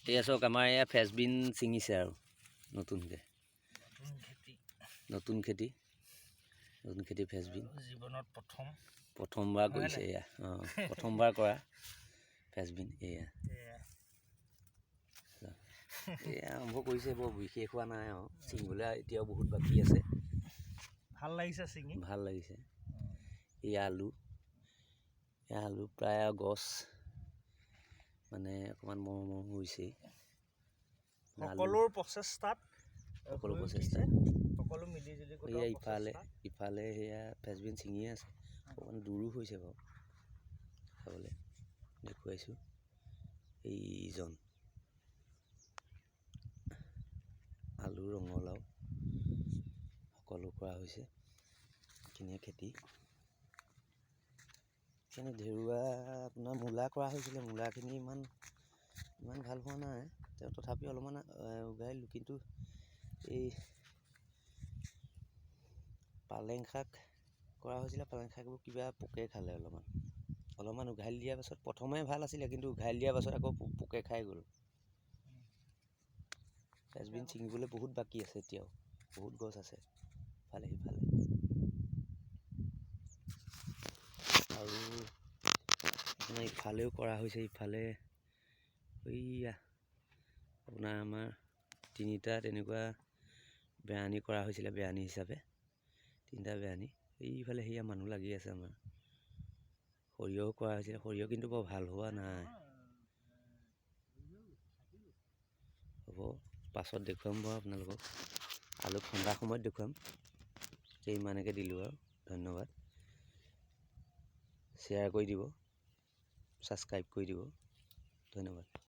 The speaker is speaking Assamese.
এয়া চাওক, আমাৰ এয়া ফ্ৰেঞ্চবিন ছিঙিছে আৰু নতুনকৈ। নতুন খেতি। নতুন খেতি, নতুন খেতি ফ্ৰেঞ্চবিন। জীৱনত প্ৰথম। প্ৰথমবাৰ হয় কৰিছে। নাই? এয়া অঁ, প্ৰথমবাৰ কৰা ফ্ৰেঞ্চবিন এয়া। এয়া। এয়া আৰম্ভ কৰিছে, বৰ বিশেষ হোৱা নাই আৰু ছিঙিবলৈ এতিয়াও বহুত বাকী আছে। ভাল লাগিছে ছিঙি। ভাল লাগিছে। এই আলু, এয়া আলু প্ৰায় আৰু গছ মানে অকণমান মৰো মৰো হৈছেই আলু। সকলোৰ প্ৰচেষ্টাত সকলো হৈ প্ৰচেষ্টাত। উঠিছে। সকলো মিলি জুলি এয়া কটোৱা ইফালে প্ৰচেষ্টা। ইফালে সেয়া ফ্ৰেঞ্চবিন ছিঙিয়ে আছে, অকণমান দূৰো হৈছে বাৰু খাবলৈ। দেখুৱাইছোঁ, এইজন আলু, ৰঙালাও সকলো কৰা হৈছে। এইখিনিয়ে খেতি। এইখিনি ঢেৰুৱা আপোনাৰ মূলা কৰা হৈছিলে, মূলাখিনি ইমান ইমান ভাল হোৱা নাই তেওঁ, তথাপি অলপমান উগাৰিলোঁ। কিন্তু এই পালেং শাক কৰা হৈছিলে, পালেং শাকবোৰ কিবা পোকে খালে। অলপমান অলপমান উঘালি দিয়াৰ পাছত প্ৰথমে ভাল আছিলে, কিন্তু উঘালি দিয়াৰ পাছত আকৌ পোকে খাই গ'ল। ফ্ৰেঞ্চবিন ছিঙিবলৈ বহুত বাকী আছে এতিয়াও, বহুত গছ আছে ইফালে সিফালে। আৰু আপোনাৰ ইফালেও কৰা হৈছে, ইফালে এইয়া আপোনাৰ আমাৰ তিনিটা তেনেকুৱা বেৰাণি কৰা হৈছিলে, বেৰাণি হিচাপে তিনিটা বেৰাণি। এইফালে সেয়া মানুহ লাগি আছে। আমাৰ সৰিয়হো কৰা হৈছিলে, সৰিয়হ কিন্তু বৰ ভাল হোৱা নাই। হ'ব, পাছত দেখুৱাম বাৰু আপোনালোকক, আলু খন্দা সময়ত দেখুৱাম। এতিয়া ইমানকে দিলোঁ আৰু ধন্যবাদ। শ্বেয়াৰ কৰি দিব, ছাবস্ক্ৰাইব কৰি দিব, ধন্যবাদ।